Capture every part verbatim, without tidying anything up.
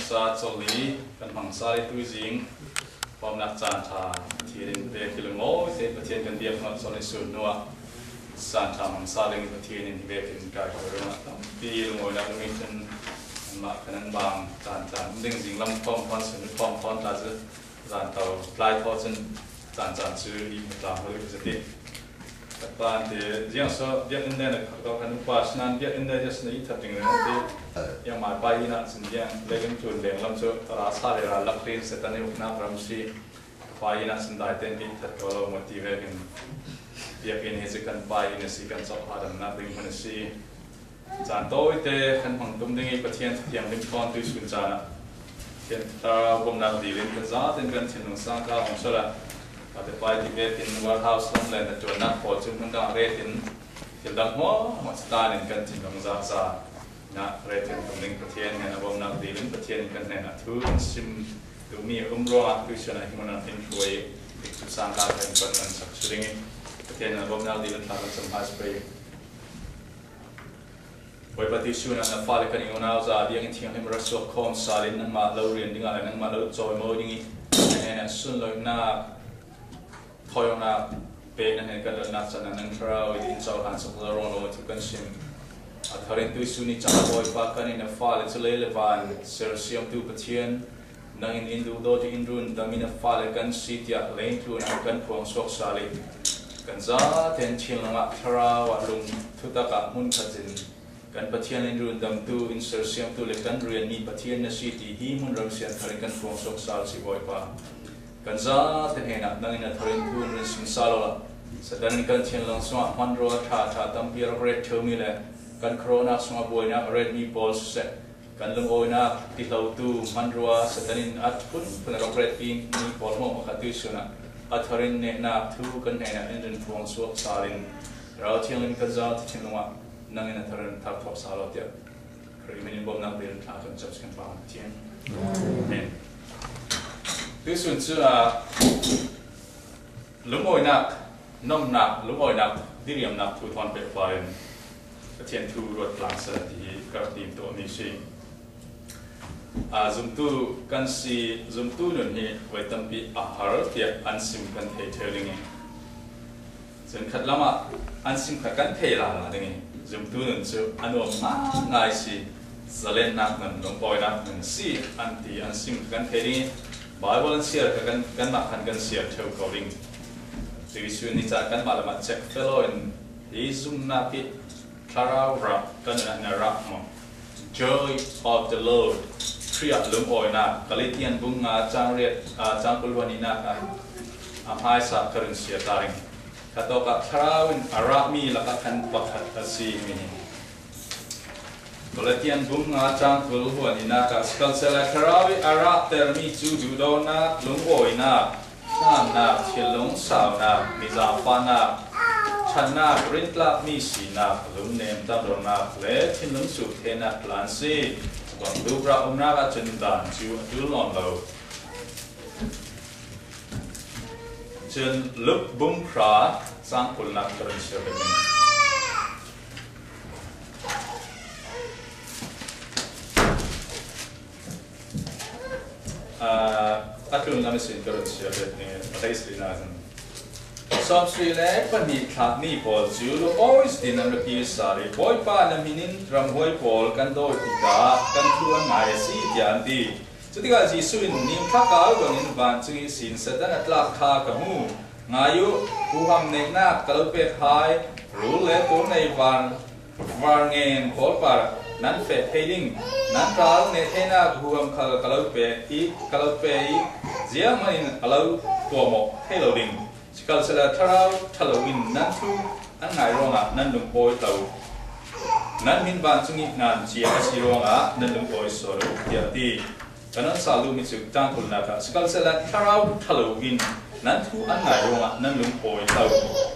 Sa Chawlli kan hmang sa le tui zing pawmnak caan ṭha Pathian in pek hi lungawi tein Pathian kan biak hnuah Chawlli sun hnuah caan ṭha hmang sa ding Pathian in hi vekin kai ko ruangah tampi lungawinak lungin cun anmah khan an bang caan caan um ding zinglam thawm thawn sun thawm thawn tla cu zan to tlai thaw cun caan caan cu i hmu tlang hmanh i hmu zati. Ka pa an ti, ziang so biakinn nen a kha khan upa sinan biakinn nen just na i that ding nen ti. Yang mai pai inn ah cun ziang leilim tlun leng lam cu ra sa le ra lak rin Satan i uknak ram si. Pai inn ah cun dai ten ti that ko lo maw ti vekin biakinn hi cu kan pai inn a si, kan cawh hadamnak ding hmun a si. Caan tawite kan hmang tum ding i Pathian thianghlim thawn tuihsun caan ah Pathian thlarau bawmhnak dil in kan zaten kan thinlung sangka hong sual ah ate pai ti vekin warehouse lam le na ṭuannak pawl cu hmun dang ret in thil dang hmuahhmuah catan in kan thinlung zakza na ret in tum ding Pathian hnenah bawmhnak dil in Pathian in kan hnenah thu kan sim duhmi a um ruangah tuihsun ah hi hmun ah in hruai i tikcu sangka kan kan kan sak si ding i Pathian hnenah bawmhnak dil in thla kan cam hai si pei. Bawipa tuihsun ah na fale kan i unau za biakinn thianghlim ra suak khawm sal in nangmah lo rian dingah le nangmah lo cawimawi ding i na hnenah sunloihnak, thawiawknak pek na hnen kan lonak can ah nang thlarau i din cohlan sak lo ruang lo thu kan sim. A tharin tuihsun i cang Bawipa kan i na fale cu lei le van sersiamtu Pathian, nang in in duhdawt i in rundam i na fale kan si tiah lei tlun ah kan phuang suak sal i kan zaten thinlung ah thlarau ah lung thutak ah hmunkhat in kan Pathian in rundamtu, in sersiamtu le kan rianmi Pathian na si ti hi hmun ramsian thar in kan phuang suak sal si Bawipa. Kan zate hnenah nang in a tharin thu in rin sim sal awla Satan in kan thinlung sungah hmanrua ṭha ṭha tampi a rak ret ṭheumi le kan khuaruahnak sungah buainak a retmi pawl siseh, kan lungawinak tihlotu hmanrua Satan in a phunphun a rak retpi mi pawl hmuahhmuah kha tuihsun ah a tharin nehnak thu kan hnenah in rin phuang suak sal in Thlarau Thianghlim kan zate thinlung ah nang in a thar in thar thawk sal aw tiah Khrih min in bawmhnak dil in thla kan cam si kan Pa Pathian. Amen. Tuihsun cu ah lungawinak, nomnak, lungawinak, diriamnak thu thawn pehpar in Pathian thu ruat tlang seh ti hi ka rak tim tuahmi si. Aa, zumtu kan si, zumtu nun hi voi tampi a har tiah an sim kan thei ṭheu ding i, cun khat lamah an sim kha kan thei lala ding i, zumtu nun cu a nuam ngaingai si, zalennak nun, lungawinak nun si an ti an sim kha kan thei ding i, Baibal an siar kha kan, kanmah khan kan siar ṭheu ko ding. Tuihsun ni caan kanmah lamah check fellow in hi zumnak hi Thlarau rah kan in a rah maw? Joy of the Lord. Khrih ah lungawinak, Galatian bung nga cang riat, aa, cang kul hluan inak ah a hmaisa ka run sia ta ding. Kha tawkah Thlarau in a rahmi lakah khan pakhat a si mi hi. Galatian bung nga cang kul hluan inak ah, sikhalsehla Thlarau i a rahtermi cu duhdawtnak, lungawinak, hnangamnak, thinlung saunak, mizaangfahnak, ṭhatnak, rintlakmi sinak, lungnem tamlonak le thinlung suhtheihnak tla an si. Cubang duhra umnak ahcun dan cu a ṭul nawn lo. Cun Luk bung hra cang kulnak ka run siar ding. Aa, a tlun lam ihsin ka run siar vet ni, a hleisarihnak ah cun, sawmsarih le pahnih thlahmi pawl cu lungawi zetin an ra kir sal i, Bawipa, na hmin in ramhuai pawl kan dawi tikah kan thu an ngai a si, tiah an ti. Cutikah Jesuh in, nimthlak au dongin vancung ihsin Satan a tlak kha ka hmu. Ngai u, huham neihnak ka lo pek hai, rul le tur nei van var ngen pawl par nan feh thei ding. Nan ral neh theinak huham khal ka lo pe i, ka lo pe i, zianghman in a lo tuam awk thei lo ding. Sikhalsehla thlarau ṭhalo in nan thu an ngai ruangah nan lungawi hlo. Nan hmin vancung i ngan cia a si ruangah nan lungawi sawn u, tiah a ti. Kan on sal duhmi cu ṭangkulnak ah, sikhalsehla thlarau ṭhalo in nan thu an ngai ruangah nan lungawi hlo.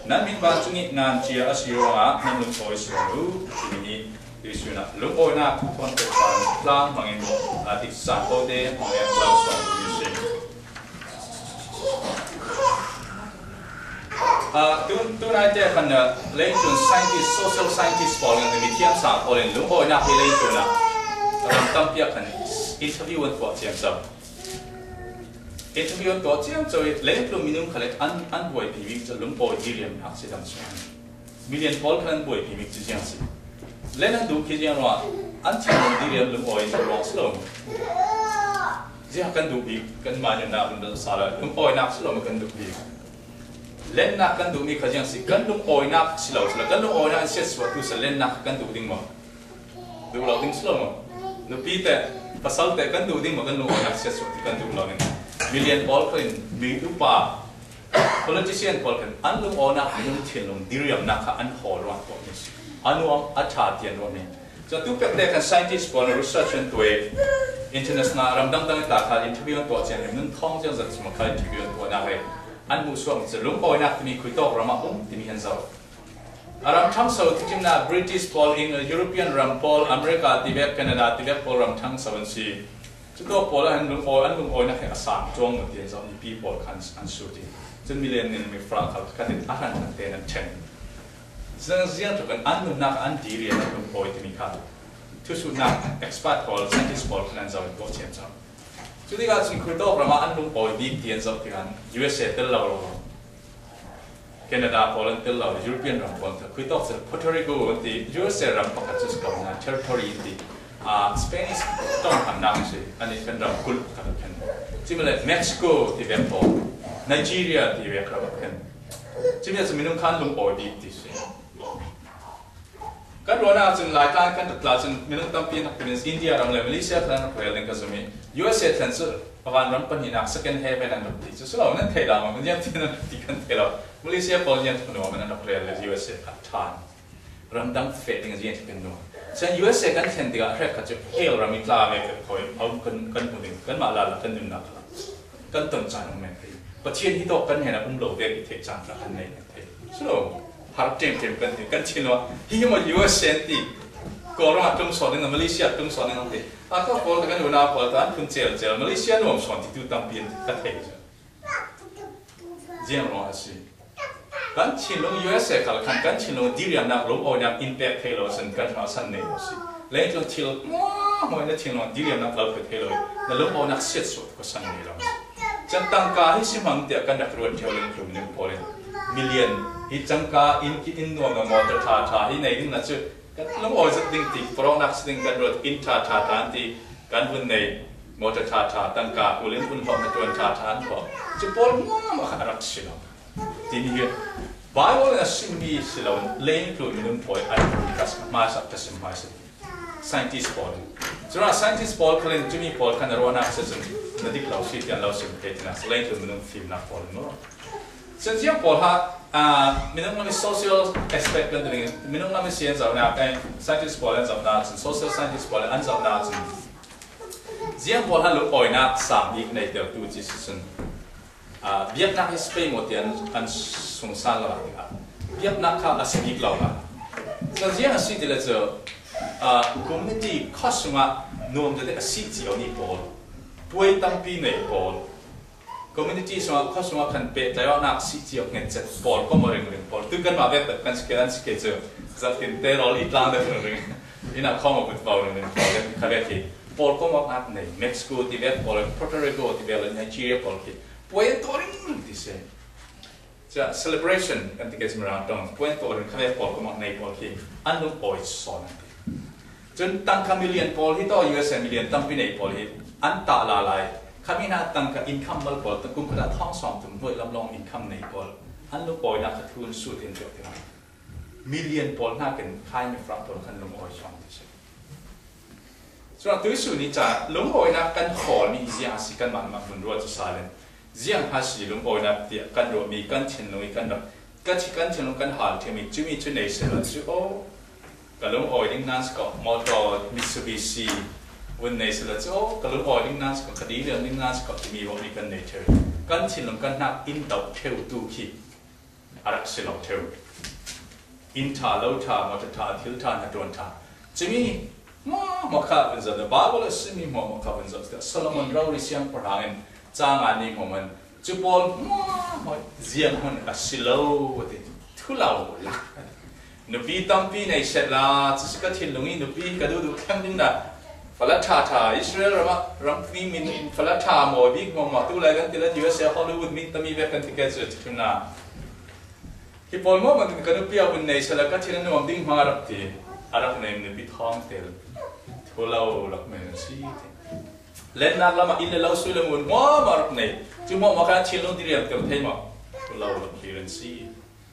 Nan hmin vancung i ngan cia a si ruangah nan lungawi sawn u, timi hi tuihsun ah lungawinak thawn pehpar tlang hmangin, aa, tikcu caan tawite hmang le lo sawn duhmi si. Aa, tu, tunaite khan, aa, leitlun scientist, social scientist pawl ngan mithiam sang pawl in lungawinak hi leitlun ah ram tampi ah khan Interview an tuah ciamco. Interview an tuah ciamco i leitlun minung khat le an, an buaipi bik cu lungawi diriamnak si dang suan. Milian pawl khan an buaipi bik cu ziang si. Len an duh khi ziang ruah an thinlung diriam lungawi in ruang si lo. Ziah kan duh bik, kanmah nunnak in sa lo, lungawinak si lo kan duh bik. Lennak kan duhmi kha ziang si, kan lungawinak si lo, si lo, kan lungawinak in siatsuahtu si lennak kan duh ding maw? Duh lo ding si lo maw? Nupi te, pasal te kan duh ding maw, kan lungawinak siatsuahtu kan duh lo ding. Milian pawl khan, mi upa, politician pawl khan an lungawinak minung thinlung diriamnak kha an hawl ruang tuah mi si. A nuam, a ṭha tian ruang mi. Cun atu pek te khan scientist pawl research an tuai, international ram dangdang ta kha interview an tuah cian, nun thawng ciang zat sima kha interview an tuahnak he an hmuh suak mi cu lungawinak timi khuitawk ram ah um timi an zoh. A ram ṭhangso thitimnak British pawl in European ram pawl, America tivek, Canada tivek pawl ram ṭhangso an si. Cutawk pawl ah an lungawi, an lungawinak he a sang ṭuang maw tian zoh mipi pawl khan an sut i. Cun milian nih mi frank khal khat in a hran hran tein an ṭhen. Ziang, ziang tuk an, an nunnak an dirian an lungawi timi kha thusuhnak expert pawl, scientist pawl khan an zoh in tuah ciamco. Cutikah cun khuitawk ram ah an lungawi bik tian zoh tikah U S A tel lo lo. Canada pawl an tel lo, European ram pawl an tel. Khuitawk cun Puerto Rico an ti, U S A ram pakhat cu si ko hna, territory an ti. Ah, Spanish tonghmannak si, an i kan ram kulh pakhat a khen. Cumi le Mexico tivek pawl, Nigeria tivek ram a khen. Cumi cu minung khan lungawi bik ti si. Kan ruahnak cun Laitlang kan rat tla cun minung tampi an rak ṭin, India ram le Malaysia thlan an rak rel ding ka zumh i, U S A thlan cu a vanram pahnihnak second heaven an rak ti cu si lo, nan thei dah maw? Ziangtin an rak ti kan thei lo. Malaysia pawl ziangtin nuam an rak rel le U S A kha ṭhan. Ramdang feh ding ziangtin kan nuam. Cun U S A kan thlen tikah hrekkhat cu hell ram i tla ve kan khoi, a um kan, kan hmu ding, kanmah lala kan nunnak kha kan ton caan um men thei. Pathian hi tawk kan hnenah um lo vek i theih caan kha kan nei men thei. Si lo, har ṭemṭem kan ti, kan thin lo. Hi hi maw U S A an ti. Kawlram ah ṭum sawn ding, Malaysia ṭum sawn ding an ti. A ka pawl kan unau pawl ta an phun celcel. Malaysia nuam sawn titu tampi an ka thei cu. Ziang ruang a si. Kan thinlung U S A khal khan kan thinlung diriamnak lungawinak in pek thei lo sin kan hmasa nei lo si. Leitlun thil hmuahhmuah in a thinlung diriamnak lo pe thei lo i na lungawinak siatsuah ka san nei lo. Cun tangka hi si hmang tiah kan rak ruat ṭheu len tlum ning pawl in milian hi tangka in ki in nuam lo maw ta ṭha ṭha hi nei ding na cu kan lungawi zat ding ti, parawhnak si ding kan ruat in ṭha ṭha ta an ti, kan vun nei, motor ṭha ṭha, tangka, kul in vun hlawh, hnaṭuan ṭha ṭha an hlawh. Cu pawl hmuahhmuah kha a rak si lo. Timi hi Bible in a simmi si lo, lei tlun minung pawl an ka hmaisak, ka sim hmaisak. Scientist pawl. Cun scientist pawl khal in tumi pawl khan a ruahnak si cun na dik lo si tian lo sim te tinak si, lei tlun minung fimnak pawl in maw? Cun ziang pawl ha, ah, minung lam i social aspect kan ti ding, minung lam i si an zohnak, eh, scientist pawl an zohnak cun, social scientist pawl an zohnak cun, ziang pawl ha lungawinak sang bik nei tertu ci si cun, ah, biaknak hi space maw tian an sungsan lo ah, biaknak kha a si bik lo ah. Cun ziang a si ti le cu, ah, community khuasung ah nuam tete a si cio ni pawl, puai tampi nei pawl, community sungah, khua sungah khan pehtlai awknak si cio nghet cet pawl, kawm aw ringring pawl. Tu kanmah vek tak kan si ke, an si ke cu, zarhkhin te rawl i tlang deuh ringring. Inn ah khawm aw put pawl ringring pawl, kan kha vek hi. Pawl kawm awknak nei, Mexico ti vek pawl, Puerto Rico ti vek le Nigeria pawl khi. Puai an tuah ringring ti si. Cia celebration kan ti ke Mirang tong, puan pawl in kha vek pawl kawm awk nei pawl khi an lungawi sawn an ti. Cun tangka million pawl hi tawh U S A million tampi nei pawl hi an tah lala i khami hna tangka income mal pawl, kum khat ah thawng sawm tum hnuai lam lawng income nei pawl an lungawinak kha thu an sut in ṭuak tikah million pawl hnakin khai mi frank pawl khan lungawi sawn ti si. Cun tuisu ni ca lungawinak kan hawlmi hi ziang a si, kanmah mah hmun ruat cu salen. Ziang a si lungawinak tiah kan ruahmi kan thinlung i kan rak, ka thi kan thinlung kan hal ṭhemi cumi cu nei sehla cu, aw, ka lungawi ding nan si ko, motor Mitsubishi vun nei sehla cu, aw, ka lungawi ding nan si ko, ka diriam ding nan si ko, timi ruahmi kan nei ṭheu. Kan thinlung kan hnak in doh ṭheu tu khi a rak si lo ṭheu. Inn ṭha, lo ṭha, motor ṭha, thil ṭha, hnaṭuan ṭha. Cumi hmuahhmuah kha vun zoh, Bible a simi hmuahhmuah kha vun zoh. Solomon rori siangpahrang in ca nga ni hmuahhmuah in cu pawl hmuahhmuah zianghman a si lo a ti. Thu lo lak a ti. Nupi tampi nei sehla, cu si ka thinlung i nupi ka duhduh thleng ding dah. Fala ṭha ṭha, Israel ramah, rampi min fala ṭha mawi bik mawngmawng tu lai kan ti la, U S A Hollywood min tami vek kan ti ke cu, cihna. Hi pawl mawngmawng kan upi a vun nei sala ka thin a nuam ding hma rak ti. A rak nei nupi thawng tel. Thu lo lak men si ti. Lennak lamah inn le lo sui le ngun mawngmawng rak nei. Cu mawngmawng kha thinlung diriam tel thei maw? Thu lo lak hlir an si.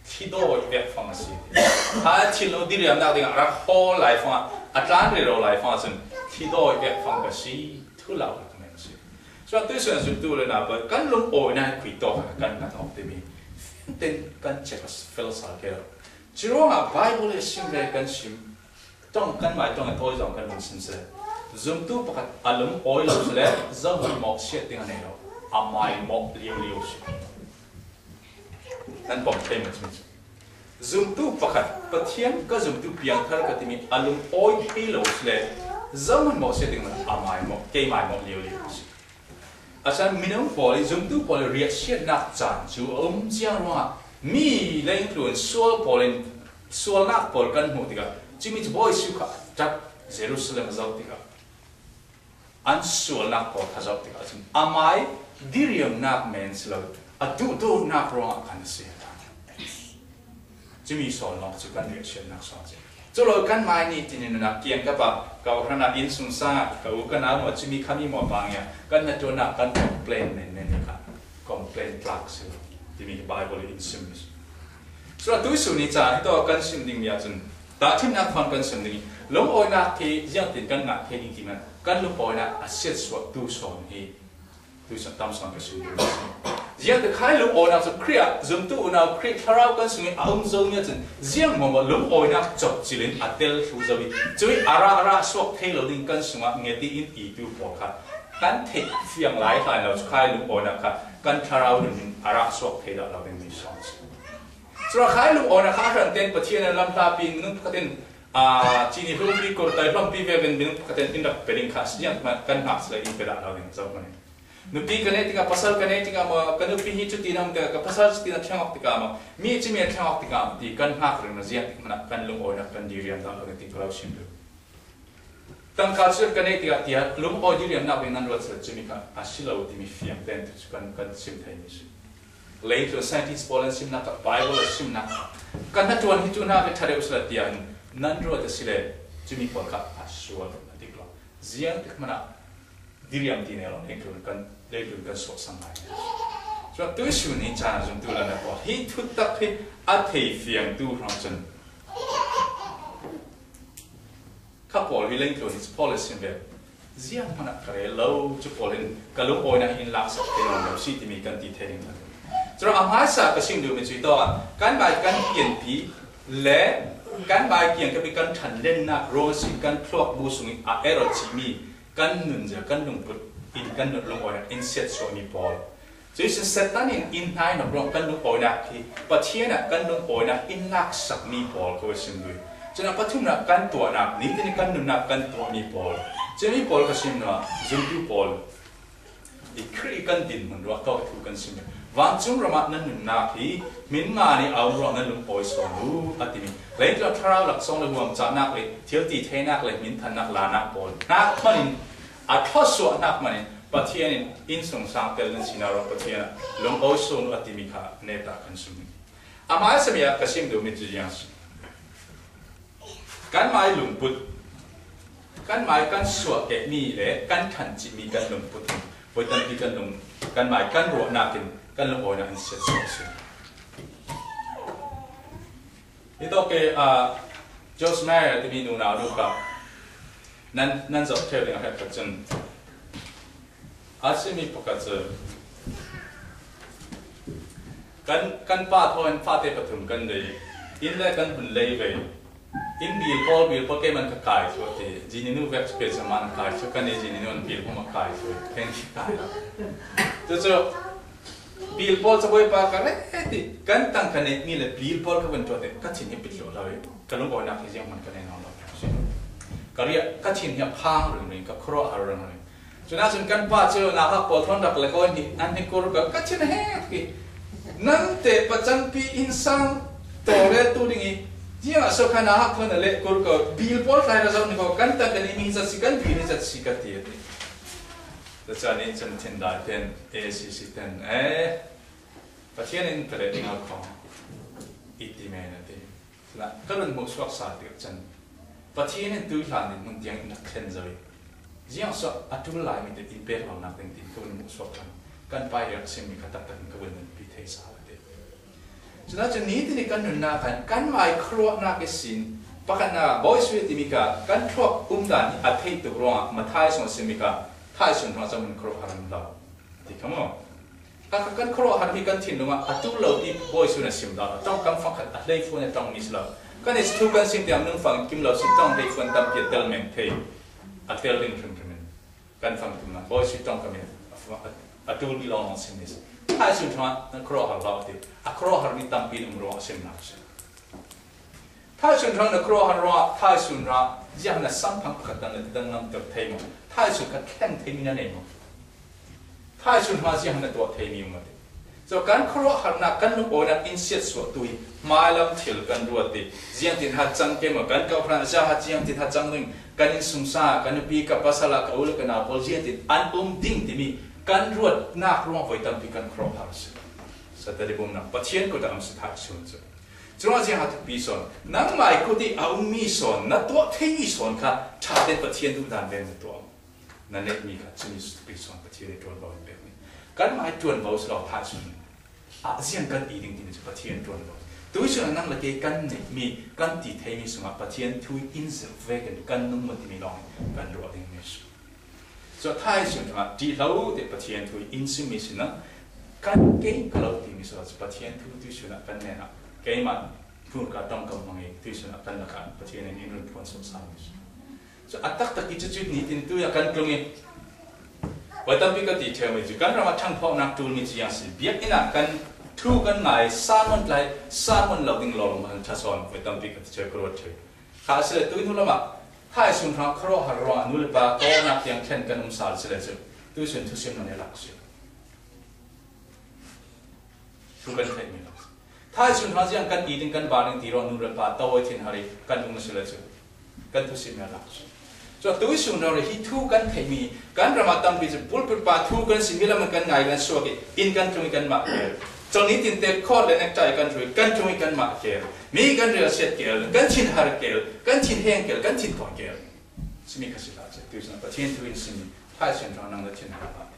Thlidawi vek fang a si ti. Ha thinlung diriamnak dingah rak hawl lai fangah, a tlan rero lai fangah cun thlidawi vek fang ka si, thu lo lak men a si. Cun tuisun a zumtu le na pawl kan lungawinak khui tawk kan hngat awk timi fiangten kan check a fel sal ke lo. Curuangah Bible i sim le kan sim, ṭong kan mai ṭong a tawi zong kan hun sim seh. Zumtu pakhat a lungawi lo sile, zohmanh mawh siat ding a nei lo, a mai mawh liulio si. Nan pom thei maw cumi cu? Zumtu pakhat, Pathian ka zumtu piangthar ka timi a lungawi thei lo sile, zohmanh mawh siat ding a nei lo, a mai mawh, kei mai mawh liulio si. A san minung pawl i zumtu pawl i riahsiatnak caan cu a um ciang ruangah mi lengtlun sual pawl in sualnak pawl kan hmuh tikah cumi cu Bawi Jesuh kha a ṭap Jerusalem a zoh tikah an sualnak pawl kha zoh tikah cun amai diriamnak men si lo, a duhdawtnak ruangah khan a si a ta. Cumi sawnlawng cu kan riahsiatnak sawn si. Cu lo kan mai ni tinin nunah kiangkap ah ka hran ah innsungsang ah ka u ka nau maw cumi khami maw pang ia kan hnaṭuannak kan complain menmen hi kha complain tlak si lo timi hi Bible in sim si. Cun atu i sun i caan hi tawh kan sim dingmi ahcun tahṭhimnak thawn kan sim ding i lungawinak khi ziangtin kan ngah thei ding ti hmanh kan lungawinak a siatsuahtu sawn hi. Tuisun tam sawn ka sim ding. Ziangtik khai lungawinak cu Khrih ah zumtu unau Khrih thlarau kan sungin a um zo nia cun ziang maw lungawinak cawk cilin a tel thlu zo i cui a rah rah suak thei lo ding kan sungah nget i in itu pawl kha kan theih fiang lai hlan lo cu khai lungawinak kha kan thlarau nun in a rah suak thei dah lo ding mi sawn si. Cura khai lungawinak kha a hran ten Pathian an lam hlapi minung pakhatin aa, cini hlumpi kurtai hlawmpi vekin minung pakhatin in rak pe ding kha ziang kan hngak si le in pe dah lo ding zohmanh. Nupi ka neih tikah, pasal ka neih tikah maw, ka nupi hi cutin a um tikah, ka pasal cutin a thleng awk tikah maw, mi cumi a thleng awk tikah maw ti kan hngak ringna ziang tik hmanh ah kan lungawinak kan diriam dah lo ti ka lo chim duh. Tangka cu ka neih tikah tiah lungawi diriamnak ding nan ruat cumi kha a si lo timi fiang tein tu cu kan, kan chim thei mi si. Leitlun scientist pawl an simnak ah, Bible an simnak ah, kan hnaṭuan hi cu hna ka ṭha deuh si lo tiah nan ruat a si le cumi pawl kha a sual a dik lo. Ziang tik hmanh ah diriam ti nei lo, leitlun kan, leitlun kan suahsan lai. Cun tuisun ni caan a zumtu le na pawl hi thutak hi a thei fiangtu hrawng cun kha pawl hi leitlun hi pawl a sim ve. Ziang hmanh ah ka rel lo, cu pawl in ka lungawinak in laksak thei lo si timi kan ti thei ding. Cun a hmaisa ka sim duhmi cu hi tawh kan bai kan pianpi le kan bai kiang kan ṭhanlennak ruang a si kan thluak bu sungin a er aw cihmi kan nunzia, kan lungput in kan nun lungawinak in siatsuahmi pawl. Cuih sin Satan in in hnaihnok ruang kan lungawinak hi Pathian ah kan lungawinak in laksakmi pawl kha a sim duh. Cun a pathumnak kan tuahnak, nitin kan nunnak kan tuahmi pawl. Cumi pawl ka sim hnuah zumtu pawl i Khrih kan dinhmun ruak tawk i thu kan sim. Vancung ram ah nan nunnak hi hmin nga nih a um ruang nan lungawi sawn uh a timi. Leitlun thlarau laksawng le huam cahnak le thil ti theinak le hminthannak lanak pawl hnak hmanin a thluasuah hnak hmanin Pathian in innsungsang tel nan sinak ruang Pathian ah lungawi sawn uh a timi kha neta kan sim. A hmaisami ah ka sim duhmi cu ziang si. Kanmai lungput, kanmai kan suahkehmi le kan ṭhancihmi kan lungput in voi tampi kan lung, kanmai kan ruahnak in kan lungawinak in siatsuah a si. Hi tawk ke, ah, Joyce Meyer timi nunau nu kha nan, nan zoh ṭheu ding a herh khat cun a simi pakhat cu kan, kan pa thawn fate pathum kan lei, inn le kan hun lei ve. Inn bil pawl, bil pawl keimah ka kai cu a ti. Zini nu vek cu keimah man kai cu, kan i zini nu an bil pawl ma kai cu, kan i kai lo. Cucu bil pawl cu Bawipa ka re ti, kan tang ka neihmi le bil pawl ka vun tuah te, ka thin hi pit lo, ka lungawinak hi zianghman ka nei nawn lo. Ka riah, ka thin hi a phang ringring, ka khuaruah a har ringring. Cun ahcun kan pa cu nauhak pawl thawn rak le kawi hnih an hnih kur ka, ka chin he ki. Nan te pacangpi innsang tawlreltu ding i Ziang a so khan a hak thon a le kur ko, bil pawl tlai ra zong ni ko, kan tan kan i mi zat si, kan bil ni zat si ka ti a ti. Tua chan i chan thin dai ten, A C C ten, eh, Pathian in pele ding a khong i ti men a ti. Na, ka lun muh suak sa ti chan. Pathian in tui hlan in mun tiang in a thlen zo i. Ziang so a tul lai mi te in pek lo nak ding tin ka lun muh suak chan. Kan pai yak sim mi ka tak tak in ka lun pi thei sa la ti. Cuna cu nitin i kan nunnak khan kan mai khuaruahnak ihsin pakhatnak bawi sui a timi kha kan thluak umdan hi a theih tuk ruangah Mathai sung a simi kha thaisun ruangah cun min khuaruah har an lo ti kha maw? Kha kha kan khuaruah harmi kan thinlung ah a tul lo ti bawi sui a sim lo, a ṭong kam fangkhat a hleifuan a ṭong mi si lo. Kan i thu kan sim tiang nung fang kim lo si ṭong hleifuan tampi a tel meng thei, a tel ding hrimhrim in. Kan fangtumna bawi sui ṭong kami a, a, a tul mi lawng lawng sim ni si. Thaisun ṭhangah nan khuaruahhar hlah uh ti. A khuaruahhar mi tampi in um ruangah a simnak si. Thaisun ṭhang na khuaruahhar ruangah thaisun rah ziah na samphang pakhat dang le dang ngam ter thei maw? Thaisun kha thleng thei mi na nei maw? Thaisun ṭhangah ziah na tuah thei mi maw ti. So kan khuaruahharnak kan lungawinak in siatsuahtu hi hmailam thil kan ruat ti. Ziangtin hat cang ke maw, kan kau hran za hat ziangtin hat cang ding, kan innsungsa, kan nupi, ka pasal ah, ka u le ka nau pawl ziangtin an um ding timi kan ruatnak ruang voi tampi kan khuaruahhar si. Saturday bumnak Pathian kut ah am si thaisun cu. Curuangah ziang hat thupi sawn, nangmai kut i a ummi sawn, na tuah theimi sawn kha ṭha tein Pathian duhdan ven na tuah. Na neihmi kha cumi supi sawn Pathian i ṭuanvo in pekmi. Kanmah i ṭuanvo si lo thaisun ah ziang kan i ding timi cu Pathian ṭuanvo. Tuisun ah nang le kei kan neihmi, kan ti theimi sungah Pathian thu in zirh vekin kan nung maw timi lawng in kan ruah dingmi si. Cun thaisun ah ṭih hlo te Pathian thu in simmi si na kan kei ka lo timi si lo cu Pathian thu tuisun ah kan nen ah keimah hmurka ṭongkam hmang i tuisun ah kan lakah Pathian in in run phuan sok sami si. Cu a taktak i cucu nitin tu a kan tlung i, voi tampi ka ti ṭheu mi cu kan ram a ṭhangphawhnak ṭulmi cu ziang si. Biakinn ah kan thu kan ngai, sermon tlai, sermon lo ding lawlaw hmanh ṭha sawn voi tampi ka ti ṭheu, ka ruat ṭheu. Kha a si le tu hnu lamah thaisun hrang khuaruahhar ruangah nu le pa kawhnak tiang thlen kan um sal si le cu tuisun thusim nan i lak si. Thu kan theihmi lo. Thaisun hrang ziang kan i ding kan bar ding ti ruang nu le pa to thin hari kan um si le cu kan thusim nan lak si. Cu tuisun rori hi thu kan theihmi kan ram ah tampi cu pulpit pa thu kan si mi lam kan ngai kan suak i in kan tlung i kan mah kel. Cang nitin te khawt le nektai kan rui kan tlung i kan mah kel. Mi kan rial siat kel, kan thin har kel, kan thin heng kel, kan thin tawh kel. Simi kha si hlah cu tuisun Pathian thu in simi thaisun hrang nang le thin har hlah.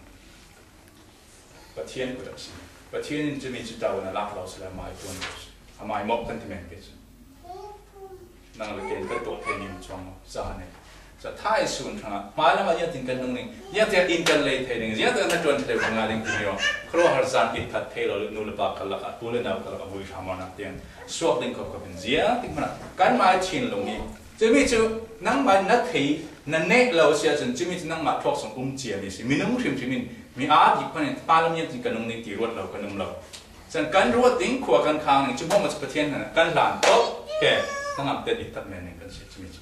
Pathian kut ah si. Pathian in cumi cu tau na lak lo si le, amai tuan lo si. Amai mawh kan ti men ke cu. Nang le ken kan tuah thei ning cuang lo. Za ne. Za thaisun hrang ah. Hmai lam ah ziangtin kan nung ning. Ziangtin in kan lei thei ning. Ziangtin na tuan thei ning ding ti ning. Khuaruahhar zan in that thei lo nu le pa kal lakah, u le nau kal lakah vui hram nak tiang. Suak ding kop kop in ziangtin hmanh ah. Kan mai thin lung i. Cumi cu nangmah na thei, na neh lo si ahcun cumi cu nangmah thluak sung um ciami a si. Minung hrimhrim in mi aa bik hmanh in hmai lam ziangtin kan nung ning ti ruat lo kan um lo. Cun kan ruat ding khua kan khang ning cu hmawmah cu Pathian hna kan hlan ko ke, hnangam tein i tat men ning kan si cumi cu.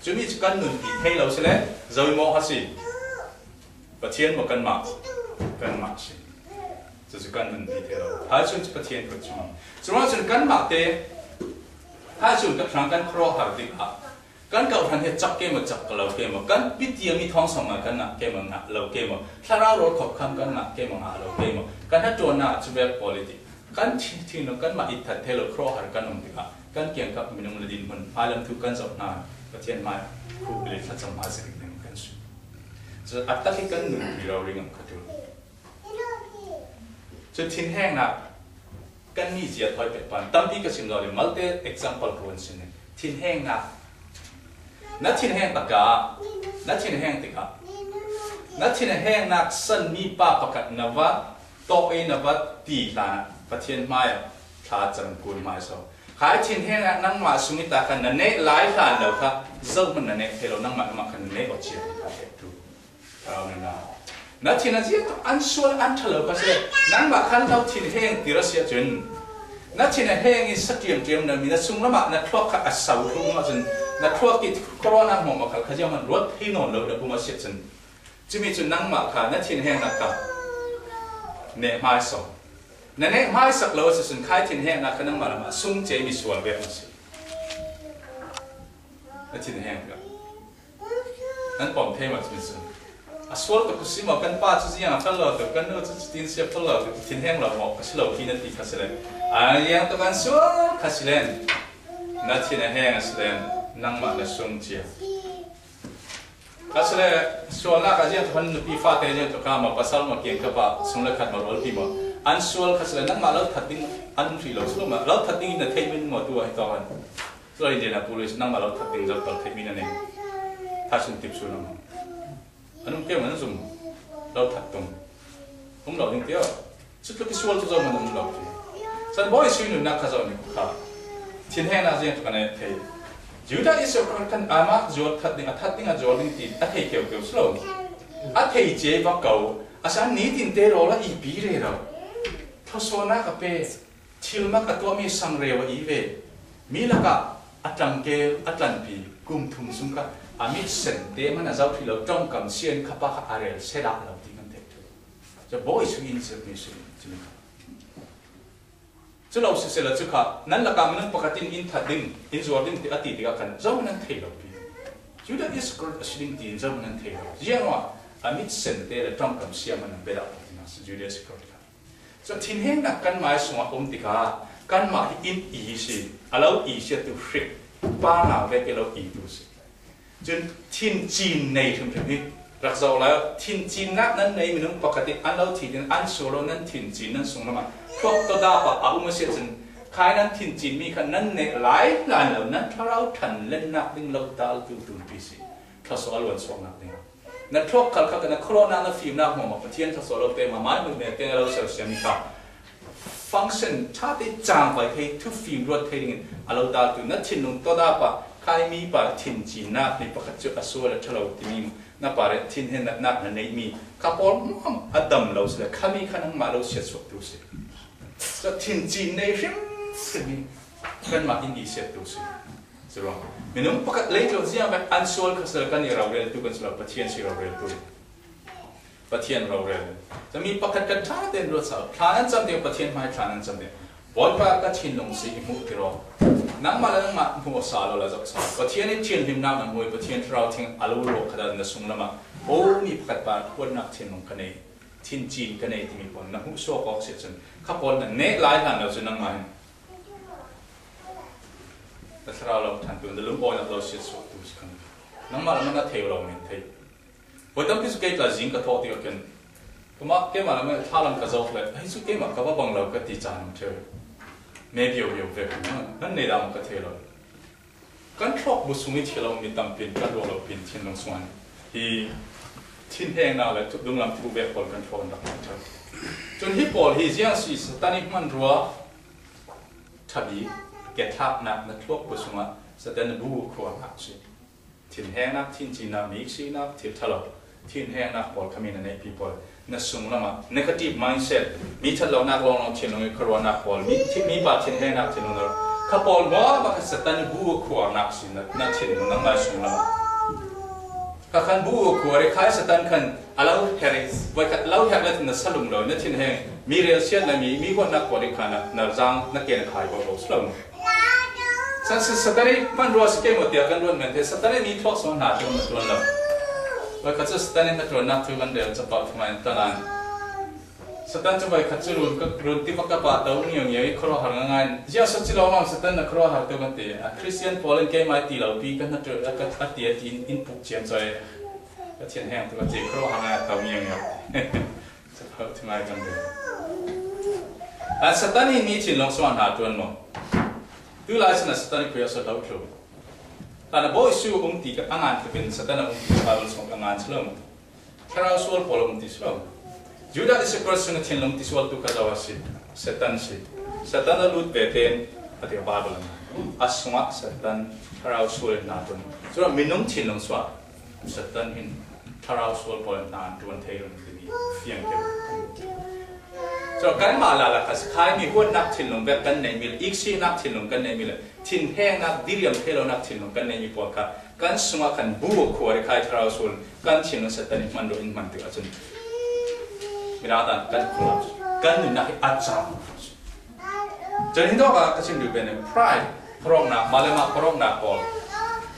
Cumi cu kan nunpi thei lo si le, zo i mawh a si. Pathian maw kanmah? Kanmah si. Cucu kan nunpi thei lo. Thaisun cu Pathian kut cu. Curuangah cun kanmah te thaisun kan hrang kan khuaruahhar tikah kan kau hran he cak ke maw, cak ka lo ke maw, kan pitiam i thawng sawmnga kan ngah ke maw, ngah lo ke maw, thlarau rawl khawpkham kan ngah ke maw, ngah lo ke maw, kan hnaṭuannak cu vek pawl i ti. Kan thin, thin lo kanmah i that thei lo khuaruahhar kan um tikah kan kiangkap minung le dinhmun hmailam thu kan zoh hna, Pathian hmai khuh le thlacam hmai si ring kan si. Cu a tak i kan nunpi rori ngam kha ṭul. Cu thinhengnak kan ni zia thawi pek pan tampi ka sim lo le malte example ka vun sin. Thinhengnak na thinheng takah, na thinheng tikah, na thinhengnak san mi pa pakhat na va tawh i na va ti hlan ah Pathian hmai ah thla cam kun hmai so. Khai thinhengnak nangmah sung i ta khan na neh lai hlan lo kha zohhmanh na neh thei lo, nangmah nangmah khan na neh aw cia ti kha ṭheh tu. Thlarau nunnak. Na thin a ziangtu an sual an ṭha lo kha si le, nangmah khan lo thinheng ti ra si ahcun, na thin a heng i sa ṭiamṭiam na mi na sunglam ah na thluak kha a sau tlung ahcun, na thluak i khuaruahnak hmawm a khal kha zianghman ruat thei nawn lo na um a si ahcun, cumi cu nangmah kha na thinhengnak kha neh hmai sawn. Na neh hmaisak lo a si ahcun khai thinhengnak kha nangmah lam ah sung cei mi sual vek na si. Na thinheng ka. Nan pom thei mah chu mi chu. A sual ka khusi maw, kan pa chu ziang a fel lo tu, kan nu chu chutin sia fel lo tu, thinheng lo maw, ka si lo pi na ti kha si len. A ziang tu kan sual kha si len. Na thinheng a si len, nangmah na sung cia. Ka si le, sualnak a ziang tu han nupi fate ziang tu ka maw, pasal maw, kiang ka pa, sung le khat maw, rual pi maw. An sual kha si len, nangmah lo that ding, an ri lo, sual maw, lo that ding na thei min maw tu a hi to han. Tua Indianapolis nangmah lo that ding zat tal theih mi na nei. Tha sun tip sun ang. Anung keu man zum lo that tung. Um lo ding tio. Sut lo ki sual tu zo man um lo ti. San boi sui nun nak kha zo ni kha. Thinheng na ziang tu kan e thei. Judah Iskariot kan ama zual that ding, a that ding a zual ding ti a thei keu keu slo. A thei che va kau. A san ni tin te ro la i pi re ro. Tho so na ka pe. Thilmak a tuahmi sangreu a i ve. Mi lakah a tlangkel, a tlanpi, kum thum sung kha a mit sente man a zoh hrih lo, ṭongkam sian kha pa kha a rel sedah lo ti kan theih ṭheu. Cu bawi sui in zirhmi sui in cumi kha. Cu lo siseh la cu kha, nan lakah minung pakhat in in that ding, in zuar ding ti a ti tikah khan zoh nan thei lo pi. Judah Iskariot a si ding tiin zoh nan thei lo. Ziangah a mit sente le ṭongkam sian man a bedah lo ti na si Judah Iskariot kha. Cu thinhengnak kanmah sungah um tikah kanmah hi in i si, a lo i si a tu hrik, pa ngau vek i lo i tu si. Cun thincin nei hrimhrim hi rak zoh lai. Thincinnak nan nei minung pakhat in an lo thi tin an sual lo nan thincin nan sung lamah thuak tawdah pah a um a si ahcun khai nan thincin mi kha nan neh lai hlan lo, nan thlarau ṭhan lennak ding lo tal tu tunpi si. Thluasuah a luan suaknak ding. Na thluak khalkhat na khualawhnak na fimnak hmuahhmuah Pathian thluasuah lo te mah mai hmuh mel te na lo sersiam mi kha function ṭha te cang pai thei, thufim ruat thei dingin a lo daltu na thinlung tawdah pah, khai mi pa thincinnak mi pakhat cu a sual a ṭha lo timi na pare thinheng natnak na neihmi kha pawl hmuahhmuah a dam lo si le khami kha nangmah lo siatsuahtu si. Cu thincin nei hrimhrim hi kanmah in i siattu si. Curuang minung pakhat leitlun ziang bek an sual kha sal kan i roreltu kan si lo, Pathian si roreltu. Pathian rorel. Cumi pakhat kan ṭha tein ruat sal. Thlan an cam ding, Pathian hmai thlan an cam ding. Bawipa ka thinlung si i hmuh tiraw. Nangmah le nangmah hmuh a sa lo la zoh sal. Pathian i thianhlimnak na hmui, Pathian thlarau thing a lo ruak khat na sung lamah. O mi pakhat pa huatnak thinlung ka nei. Thincin ka nei timi pawl na hmuh suak awk si cun kha pawl na neh lai hlan lo cu nangmah hin. Na thlarau lo ṭhantu, na lungawinak lo siatsuahtu si khan. Nangmah lamah na thei lo men thei. Voi tampi cu kei tla zing ka thawh tikah khin. Keimah, keimah lamah thlalang ka zawk le, ahi cu keimah ka va bang lo ka ti caan um ṭheu. Me bio bio vek, nan nei dah maw ka thei lo. Kan thluak bu sung i thil a um mi tampi in kan ruah lo pin thinlung sungah hi thinhengnak le dunglam thu vek pawl kan thluak an rak ṭha. Cun hi pawl hi ziang si Satan i hmanrua ṭha bik, ke thlaknak na thluak bu sungah Satan bu a khuarnak si. Thinhengnak, thincinnak, mi sinak, thil ṭha lo. Thinhengnak pawl khami na neihpi pawl na sung lamah negative mindset, mi ṭhat lonak lawnglawng thinlung i khuaruahnak pawl, mi, thi, mi pa thinhengnak thinlung na kha pawl hmuahhmuah kha Satan bu a khuarnak si na, na thinlung nangmah sung lamah. Kha khan bu a khuar i khai Satan khan a lo her i, voikhat a lo her le na salung lo, na thinheng, mi relsiat le mi, mi huatnak pawl i khan na zang, na ken khai bo bo si lo. Sa, sa, Satan i hmanrua si ke maw tiah kan ruat men te. Satan i mi thluak sual hna ṭuan na ṭuan lo. Voikhat cu Satan i hnaṭuannak thu kan rel caah paoh thumai an talan. Satan cu voikhat cu run, ka, run tivak ka pah to ngiau ngiau i khuaruahhar ngaingai. Ziah so ci lo ngam Satan na khuaruahhar tu kan ti. A Christian pawl in keimah ti lo pi kan hnaṭuan a, ka, a ti a ti in, in puk ciam cawh i ka thinheng tu ka ti khuaruahhar ngai a to ngiau ngiau. Satan kan rel. A Satan in mi thinlung sungah hna ṭuan maw? Tu lai sin a Satan i khui a sawt lo thlu. Hlan a bawi su um ti ka a ngan tluk in Satan a um ti Bible sungah a ngan si lo maw? Thlarau sual pawl a um ti si lo maw? Judah Iskariot sungah thinlung ti sual tu kha zo a si. Satan si. Satan a lut ve tein a ti Bible a ngan. A sungah Satan thlarau sual in hna ṭuan. Cun minung thinlung sungah Satan hin thlarau sual pawl in hna an ṭuan thei rih timi fiang keu. Cun kanmah lala kha si khai mi huatnak thinlung vek kan neihmi le, iksinak thinlung kan neihmi le, thinhengnak, diriam thei lonak thinlung kan neihmi pawl kha kan sungah kan bu a khuar i khai thlarau sual kan thinlung Satan i hman ruah in hman tikah cun midang kan khuar kan nunnak hi a cang. Cun hin dawk ah ka chim duh pen in pride, paroknak, mah le mah paroknak pawl.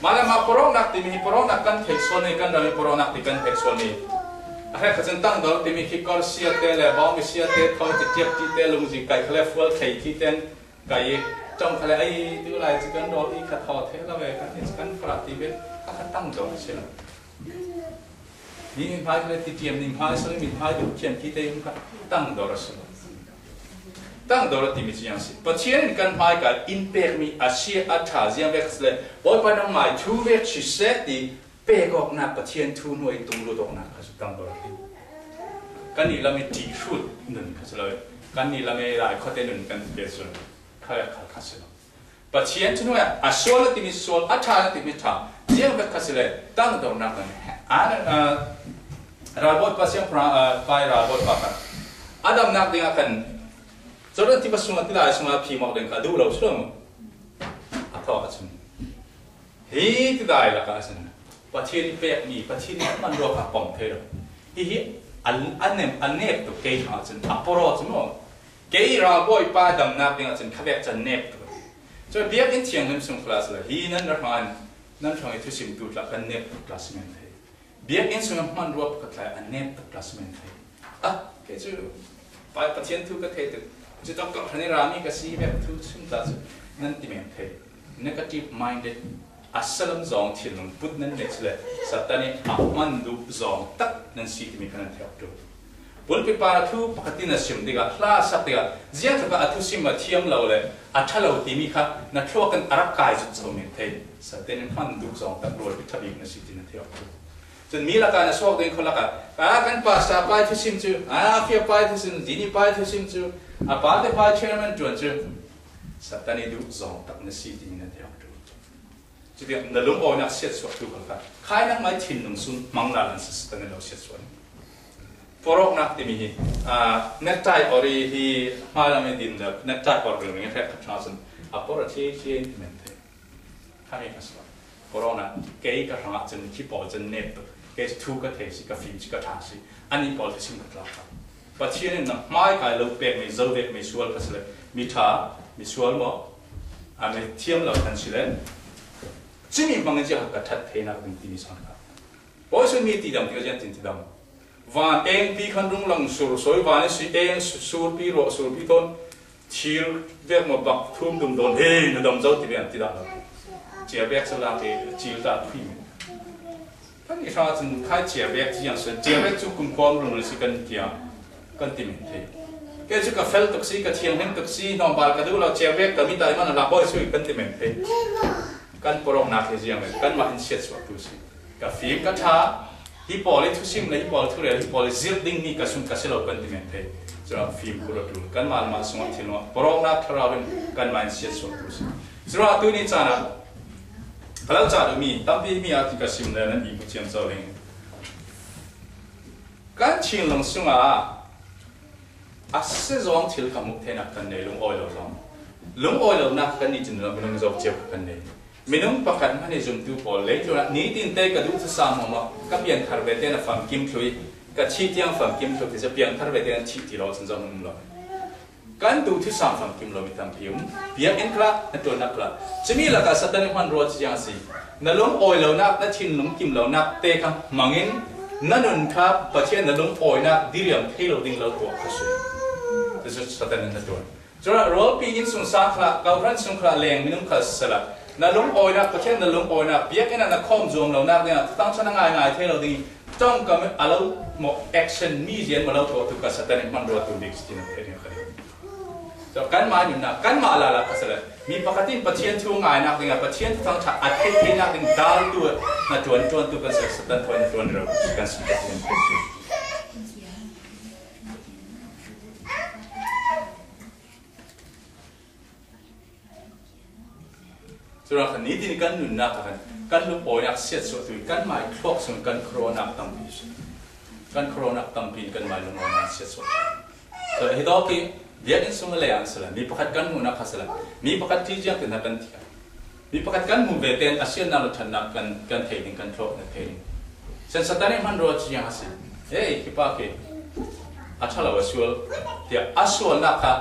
Mah le mah pawroknak timi hi pawroknak kan theih sual ni, kan ram hi pawroknak ti kan theih sual ni. A hrekkhat cun tangdor timi khi kawr siate le bawngbi siate, thawi ti tiap tite, lungzi kai khale fual thei tite, kai i ṭong khale ai tu lai cu kan rawl i kha thaw theih lo e, kan i kan farah ti ve, a kha tangdor a si lo. Ni hmai khale ti tiam ni hmai sung mi hmai duh thiam tite in kha tangdor a si lo. Tangdor a timi cu ziang si. Pathian in kan hmaikai in pekmi a sia a ṭha ziang vek si le, Bawipa nangmai thu vek si seh ti pek awknak Pathian thu hnuai tung lut awknak kha cu tangdor a ti. Kan nih lam i ṭih hrut nun kha si lo. Kan nih lam i rai khuate nun kan ti te cun kha le kha kha si lo. Pathian thu hnuai a sual a timi sual, a ṭha a timi ṭha, ziang vek kha si le, tangdornak kan he. A, a, ralbawipa siangpahrang, a, pai ralbawipa kha a damnak dingah kan Jordan tiva sungah tilai sungah phim awk ding kha a duh lo si lo maw? A thawk ahcun hi tidai lakah ahcun Pathian i pekmi, Pathian i hmanrua kha pom thei lo. Hihi a, a nem, a nep tuk kei hna ahcun a poro cu maw? Kei ralbawipa damnak dingah cun khavek can nep tuk. Cun biakinn thianghlim sung khalah si lo. Hi nan ra hran, nan hrang i thusimtu tla kan nep tuk tla si men thei. Biakinn sungah hmanrua pakhat tla a nep tuk tla si men thei. Ah, kei cu Pa-, Pathian thu ka thei tuk. Cu tawk tawk hran i rami ka si vek thu chim tla cu nan ti men thei. Negative minded, a salam zong thinlung put nan neih si le Satan i a hman duh zong tak nan si timi kha nan theih awk tuk. Pulpi pa thu pakhat in a sim tikah, hla a sak tikah, ziangtluk ah a thusim a thiam lo le a ṭha lo timi kha na thluak in a rak kai zut zo men thei. Satan in hman duh zong tak rualpi ṭha bik na si ti na theih awk tuk. Cun mi lakah na suak ding khualakah, a kan pasta pai thusim cu, a fia pai thusim, zini pai thusim cu, a pate pai chairman ṭuan cu, Satan i duh zong tak na si timi na theih awk tuk. Cuti na lungawinak siatsuahtu kha kha. Khai nangmai thinlung sung hmang lala si Satan lo siatsuah. Pawroknak timi hi, aa, necktie or i hi hmalam i din le necktie or ringring hrek kha ṭha cun a por a thliai thliai in ti men thei. Khami kha sual. Pawroknak kei ka hrangah cun khi pawl cun nep tuk. Kei cu thu ka thei si, ka fim si, ka ṭha si. Anih pawl thusim ka tlak kha. Pathian in na hmaikai lo pekmi, zo vekmi sual kha si le, mi ṭha, mi sual maw? A mi thiam lo kan si le. Cumi hmangin ziah ka ṭhat theinak ding timi sawn kha. Pawi sun mi tidam ti ka zian tin tidam. Van engpi khan rung lang sur sawi, van i si eng su-, surpi ruah surpi tawn. Thir vek maw bak thum dum dawn, hei, na dam zo ti ve an ti dah lo. Cia vek sa lak i cil ta phui mi. Kan i hra cun khai cia vek ci yang sun, cia vek cu kum khuam rung le si kan tia, kan ti men thei. Kei cu ka fel tuk si, ka thianghlim tuk si, hnawmbal ka duh lo, cia vek ka mi tai man a lak bawi sui kan ti men thei. Kan pawroknak hi ziang le, kanmah in siatsuahtu si. Ka fim ka ṭha, hi pawl i thusim le, hi pawl thurel, hi pawl i zirh dingmi ka sung ka si lo kan ti men thei. Cuah fim khur a ṭul. Kanmah mah sungah thinlung ah pawroknak thlarau in kanmah in siatsuahtu si. Cuah tuni caan ah, ka lo cah duhmi, tampi mi ah ka sim le nan i hmu ciamco ding. Kan thinlung sungah a si zong thil kha hmuh theinak kan nei, lungawi lo zong. Lungawi lonak kan nih cun minung zo cio kha kan nei. Minung pakhat hmanh i zumtu pawl leitlun ah nitin te ka duh thusam hmawmah ka piangthar ve te na famkim thlui, ka thih tiang famkim thluk ti cu piangthar ve te na thih ti lo cun zong um lo. Kan duh thusam famkim lo mi tampi um. Biakinn khla, na ṭuannak khla. Cumi lakah Satan i hmanrua cu ziang a si. Na lungawi lonak, na thinlung kim lonak te kha hmangin na nun kha Pathian na lungawinak diriam thei lo ding lo tuah kha si. Cucu Satan in na ṭuan. Curuangah rualpi innsungsang khla, kawhhran sung khla leng minung khal sisela, na lungawinak, Pathian na lungawinak, biakinn ah na khawm zuam lonak dingah thutang chan a ngaingai thei lo ding, ṭongkam a lo maw action mi zian maw lo tuahtu kha Satan in hmanruatu bik si ti na theih ding a ka duh. So, kanmah nunnak, kanmah lala kha sisela, mi pakhat in Pathian thu ngainak dingah, Pathian thuthang ṭha a theih theinak ding daltu na ṭuan, ṭuantu kan si, Satan thawi na ṭuan rero kan si, Pathian theihtu. Curuangah nitin kan nunnak ah kan, kan lungawinak siatsuahtu in kanmah i thluak sung kan khuaruahnak tampi si. Kan khuaruahnak tampi in kanmah i lungawinak siatsuah. So, hi tawk i biakinn sung a lei ah an si le, mi pakhat kan hmuhnak kha si le, mi pakhat ṭhi ziang tin kan ti kha. Mi pakhat kan hmuh ve tein a siatnak le ṭhatnak kan, kan thei ding, kan thluak na thei ding. Sen Satan i hmanrua cu ziang a si. Hei, khipa khi a ṭha lo a sual, tiah a sualnak kha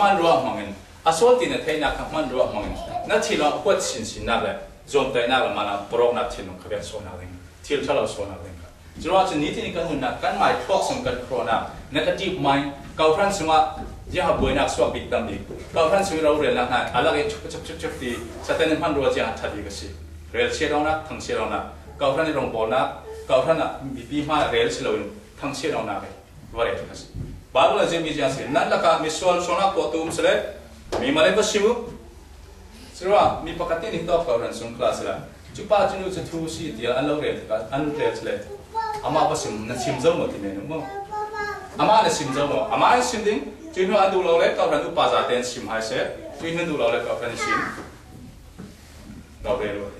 hmanrua hmangin, a sual ti na theihnak kha hmanrua hmangin na thil ah huat sinsinnak le Zuamtaihnak le manam, pawlawknak thinlung kha vek suahnak ding, thil ṭha lo suahnak ding kha. Curuangah cun nitin kan nunnak, kan mai thuak sung kan khrawhnak, negative mind, kawhhran sungah ziaha buainak suak bik tam bik, kawhhran sung i rorelnak hna a lak i chuk chuk chuk chuk ti, Satan in hmanrua ziaha ṭhat bik a si. Relsiat awknak, thangsiat awknak, kawhhran i rongbawlnak, kawhhran ah mipi hmai rel si loin thangsiat awknak i va rel kha si. Bible a ziahmi ziang si. Nan lakah misual sualnak tuahtu um si le, mi malai va sim u. Curuah mi pakhat nih hi tawk kawhhran sung khla si lai. Cupa cu nu cu thu si tiah an lo rel tikah an rel si le. Amah va sim, na sim zo maw ti men u maw? Amah na sim zo maw? Amah an sim ding. Cuih hnu an duh lo le kawhhran upa zate an sim hai seh. Cuih hnu an duh lo le kawhhran an sim. Lo rel u.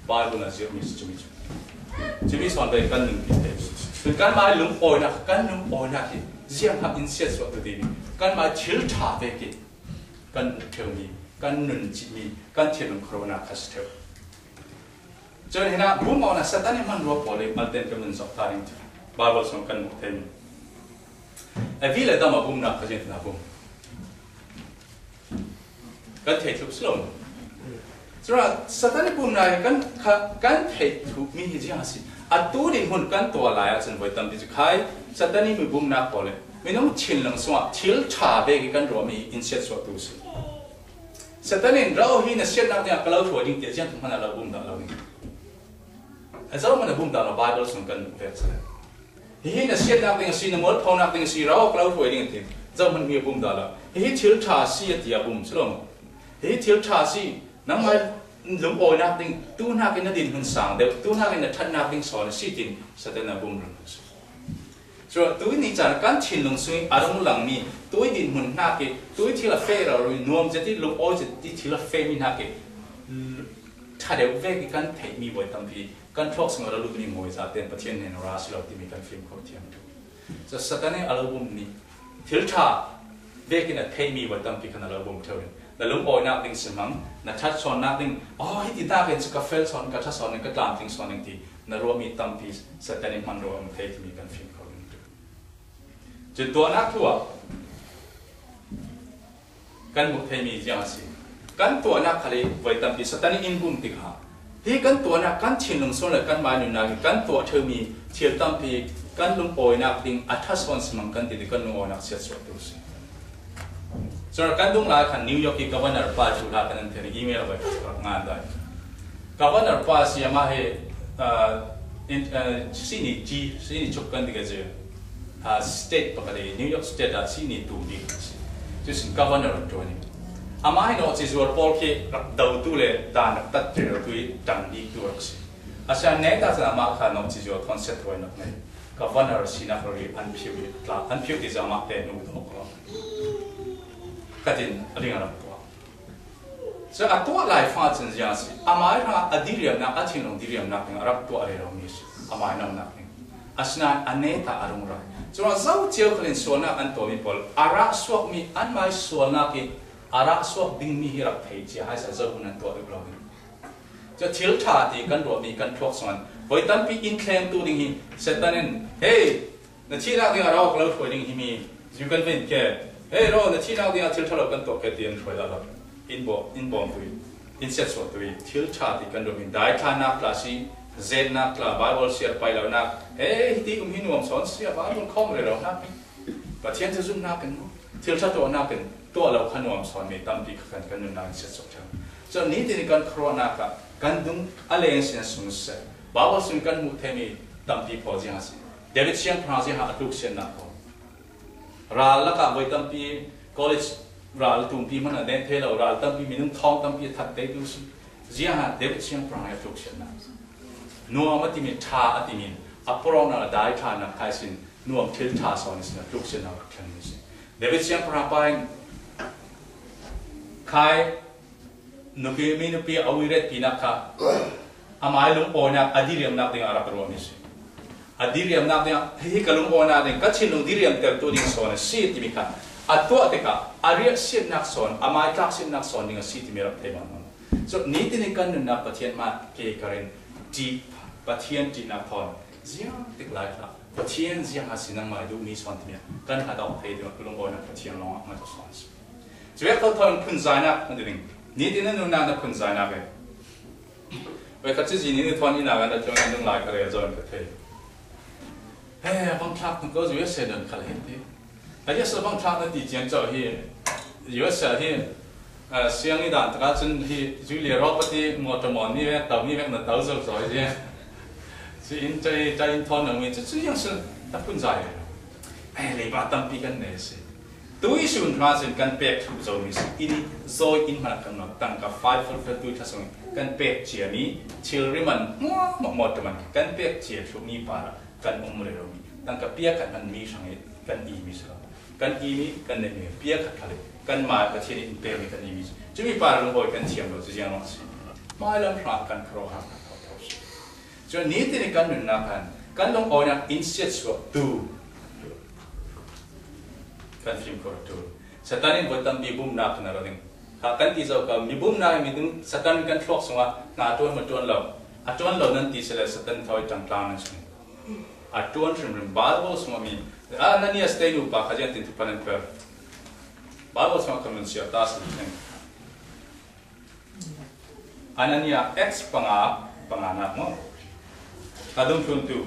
Bible na ziahmi cu cumi cu. Cumi sawn ve kan nun ti te. Cun kan mai lungawinak, kan lungawinak hi ziang hmanh in siatsuah tu dih mi. Kan mai thil ṭha ve ki. Kan uk ṭheu mi, kan nun cih mi, kan thinlung khawhnak kha si ṭheu. Cun hinah bum awknak Satan i hmanrua pawl i malten kan vun zok ta ding cu Bible sung kan hmuh thei mi. A vi le dam a bumnak kha zing hna bum. Kan theih thluh si lo. Curuangah Satan i bumnak hi kan, kha, kan theih thluh mi hi ziang a si. Atu dinhmun kan tuah lai ahcun voi tampi cu khai Satan i mi bumnak pawl le minung thinlung sungah thil ṭha ve hi kan ruahmi in siatsuahtu si. Satan in, "Ro hi na siatnak dingah ka lo hruai ding," tiah ziangtik hmanh a lo bum dah lo ding. A zohhmanh a bum dah lo, Bible sung kan hmuh ve a si. Hihi na siatnak ding a si, na mualphonak ding a si, ro ka lo hruai ding a ti. Zohhmanh mi a bum dah lo. Hihi thil ṭha a si a ti a bum si lo. Hihi thil ṭha a si, nangmah lungawinak ding, tu hnakin na dinhmun sang deuh, tu hnakin na ṭhatnak ding sawn a si, tin Satan a bum run a si. Curuangah tui ni caan kan thinlung sung i a rung langmi, tui dinhmun hnak i, tui thil a feh rori, nuam zet i, lungawi zet i thil a fehmi hnak i, ṭha deuh vek i kan theihmi voi tampi, kan thluak sung a ra lutmi voi zate in Pathian hnen ra si lo timi kan fim kho thiam tu. Cu Satan i a lo bummi thil ṭha vekin a theihmi voi tampi khan a lo bum ṭheu in, na lungawinak ding si hmang, na ṭhat sawnnak ding, "Oh, hiti nakin cu ka fel sawn, ka ṭha sawn, ka tlamtling sawn," ti na ruahmi tampi Satan i hmanrua a um thei timi kan fim kho ding tu. Cun tuahnak thu ah kan hmuh theimi ziang a si. Kan tuahnak khal i voi tampi Satan i in bum tikah, hi kan tuahnak, kan thinlung sung le kan mai nunnak in kan tuah ṭheumi thil tampi kan lungawinak ding a ṭha sawn si hmang kan ti, ti kan lungawinak siatsuahtu si. Curuangah kan dung lai khan New York i governor pa cu hla kan in thei, email a voi rak ngan dai. Governor pa si, amah hi, ah, in, ah, sini ci, sini cuk kan ti ka ci. Ah, state pakhat i New York State ah sini tu bik si. Cu sin governor tu ni. Amah hi nawhci zuar pawl khi rak dotu le dan rak tat tu i ṭang bik tu rak si. A sian neta cun amah kha nawhci zuar thawn siatruainak ngei. Governor sinak rori an phiu i tla, an phiu ti zong amah te nu dawk lo. Ka tin a ding a rak tuah. Cu a tuah lai fang cun ziang a si. Amai hrang a diriamnak, a thinlung diriamnak ding a rak tuah rero mi a si. Amai nomnak ding. Asinain a neta a rung rai. Curuangah zo cio khalin sualnak an tuahmi pawl, a rah suakmi, an mai sualnak i a rah suak dingmi hi rak thei cia hai sa, zohhmanh an tuah duh lo ding. Cu thil ṭha ti kan ruahmi kan thluak sung an voi tampi in thlengtu ding hi Satan in, "Hei, na thihnak ding a ro ka lo hruai ding hi mi, zu kan ven ke. Hei, ro, na thihnak ding a thil ṭha lo kan tuah ke," ti an hruai dah lo. In bawm, in bawmtu i, in siatsuahtu i, thil ṭha ti kan ruahmi, daithlannak tla si, zetnak tla, Bible siar pai lonak, hei, hiti um hi nuam sawn si a, Bible khawm rero hnak, Pathian cu zumhnak in, thil ṭha tuahnak in, tuah lo kha nuam sawn mi tampi kha kan, kan nunnak in siatsuak ṭheu. Cun nitin i kan khuaruahnak ah kan dung a leng sin a sung seh. Bible sung kan hmuh theimi tampi pawl ziang a si. David siangpahrang ziang a tluk siannak pawl. Ral lakah voi tampi college ral tumpi hmanh a len thei lo, ral tampi minung thawng tampi a that te tu si. Ziang a David siangpahrang a tluk siannak. Nuam a timi, ṭha a timi, a pawlawknak a daithlannak khai sin, nuam thil ṭha sawn sin a tluk siannak a rak thleng si. David siangpahrang pa in khai nupi, mi nupi a uiretpinak kha amai lungawinak, a diriamnak ding a rak ruahmi si. A diriamnak ding, "Hihi ka lungawinak ding, ka thinlung diriamtertu ding sawn a si," timi kha a tuah tikah a riahsiatnak sawn, amai tlaksiatnak sawn ding a si timi rak thei bangbang. So, nitin i kan nunnak Pathian hmai ke kar in ṭih, Pathian ṭihnak thawn ziang tik lai hlah. Pathian ziang a si nangmai duhmi sawn timi kan hlat awk thei ding a lungawinak Pathian lawngah ngat sawn a si. Cuih thotho in phunzainak hmuh ding. Nitin a nunnak na phunzainak e. Oi, ka ci zin in thawn ina kan a tlung in lai ka re zon ka thei. He, bang thlak ko U S A don kal hin ti. A U S A bang thlak na ti ciang chau hi. U S A hi. A, siang i dan taka chun hi Julia Roberts ti mo to mo ni ve, tau ni ve na tau zo zo hi. Si in chai, chai in thawn nang mi chu chu yang sun ta kun zai. Ai, lei ba tampi kan nei si. Tui sun hra sin kan pek thu zo mi si. Ini zoi in hna kan no tangka five hundred tui thasong kan pek chia mi. Chil riman mo mo mo to man kan pek chia thu mi para kan um re ro mi. Tangka pia kan man mi sang i kan i mi sa. Kan i mi kan nei mi pia khat khat le. Kan mai ka chin in pek mi kan i mi. Chu mi para lo boi kan thiam lo chu ziang lo si. Mai lam hra kan khro ha kan thau thau si. Chuan ni tini kan nunna khan, kan lungawina in siatsuahtu, kan fimkhurtu. Satan in voi tampi bumnak na lo ding. Kha kan ti zo ka, mi bumnak mi ding Satan kan thluak sunga, na tuan ma tuan lo. A tuan lo nan ti sele Satan thoi tang tang nan sung. A tuan hrim hrim Bible sunga mi, a Ananias te nu pa kha zian tin tu panan per. Bible sunga kan nun siat ta si. Anania Acts panga, panga nak maw? A dungthluntu.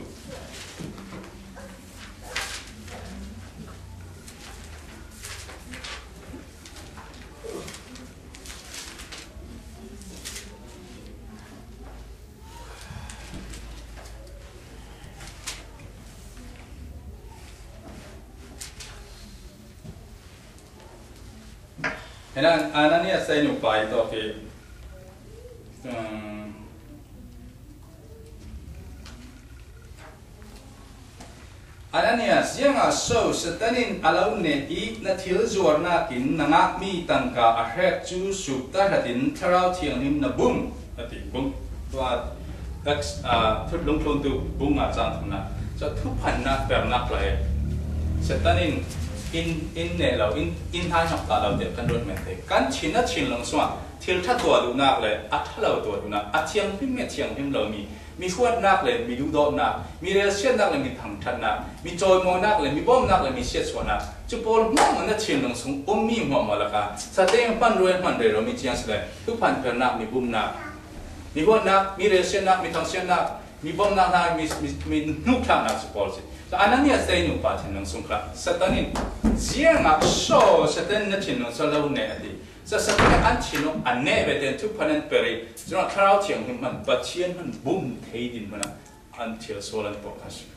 Hinan Ananias te nupa i tawk hi, um, Ananias, ziangah so Satan in a lo neh i na thil zuarnakin na ngah mi tangka a hrek chu suk ta hratin Thlarau Thianghlim na bum a ti bum. Tua Acts, ah, Thutlung thluntu bung nga chang thumna. Sa thuphanna pernak lai. Satan in, in, in ne lo, in, in hai nok ta lo te kan rut men te. Kan thin a thin long sua, thil tha tua duhnak le, a tha lo tua duhnak, a thianghlim nge thianghlim lo mi, mi huatnak le, mi duhdawtnak, mi relsiatnak le, mi thangthatnak, mi cawimawnak le, mi bawmnak le, mi siatsuahnak. Cu pawl hmuahhmuah na thin long sung um mi hmuahhmuah laka, sa te hman ruai hman rero mi ciang si le, thuphan pernak mi bumnak. Mi huatnak, mi relsiatnak, mi thangsiatnak, mi bawmnak hna, mi, mi, mi hnukhlaknak cu pawl si. Ananias te nupa thinlung sung kha Satan in ziangah so Satan na thinlung sung lo ne a ti. Sa Satan an thinlung an neh ve ten thuphan an per i, cunah Thlarau Thianghlim hman, Pathian hman bum thei din hmanah an thil sual an pawh kha si.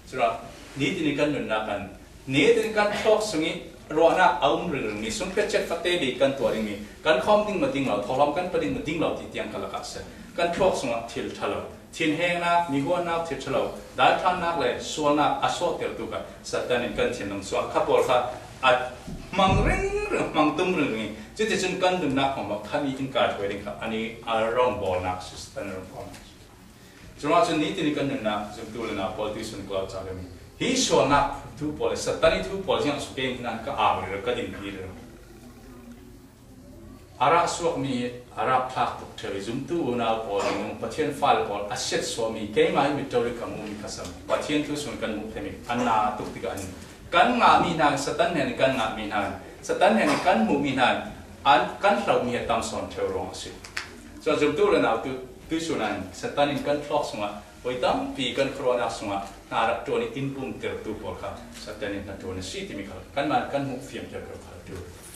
Cura, nitin i kan nunnak kan, nitin i kan thluak sung i ruahnak a um ringring mi, sungphiat chet fate bik kan tuah ding mi, kan khawm ding ma ding lo, thawhlawm kan pa ding ma ding lo ti tiang ka lakah seh. Kan thluak sungah thil ṭha lo, thinhengnak, mi huatnak thil ṭha lo, daithlannak le sualnak a sawhtertu kha Satan in kan thinlung sungah kha pawl kha a hmang ringring, hmang tum ringring i, cuticun kan nunnak hmangmang khami in kai thuai ding kha ani a rawngbawlnak si, Satan a rawngbawlnak si. Curuangah cun nitin i kan nunnak zumtu le nau pawl tuihsun ka lo cah dingmi hi sualnak thu pawl le Satan i thu pawl ziang suk in nan ka au rero, ka dinpi rero. A rah suakmi hi a rap thlak tuk ṭheu i zumtu unau pawl, minung Pathian fale pawl a siatsuahmi keimah i mitṭo rih ka hmuhmi ka sam. Pathian thu sun kan hmuh themi an na tuk tikah hin kan ngahmi hna, Satan hnen i kan ngahmi hna, Satan hnen i kan hmuhmi hna an kan hlohmi hi a tam sawn ṭheu ruang a si. Cun zumtu le nau tu, tuihsun ah hin Satan in kan thluak sungah, voi tampi kan khuaruahnak sungah hna rak ṭuan i in bumtertu pawl kha Satan in hna ṭuan a si timi kha kanmah kan hmuh fiang ṭheu kha tu.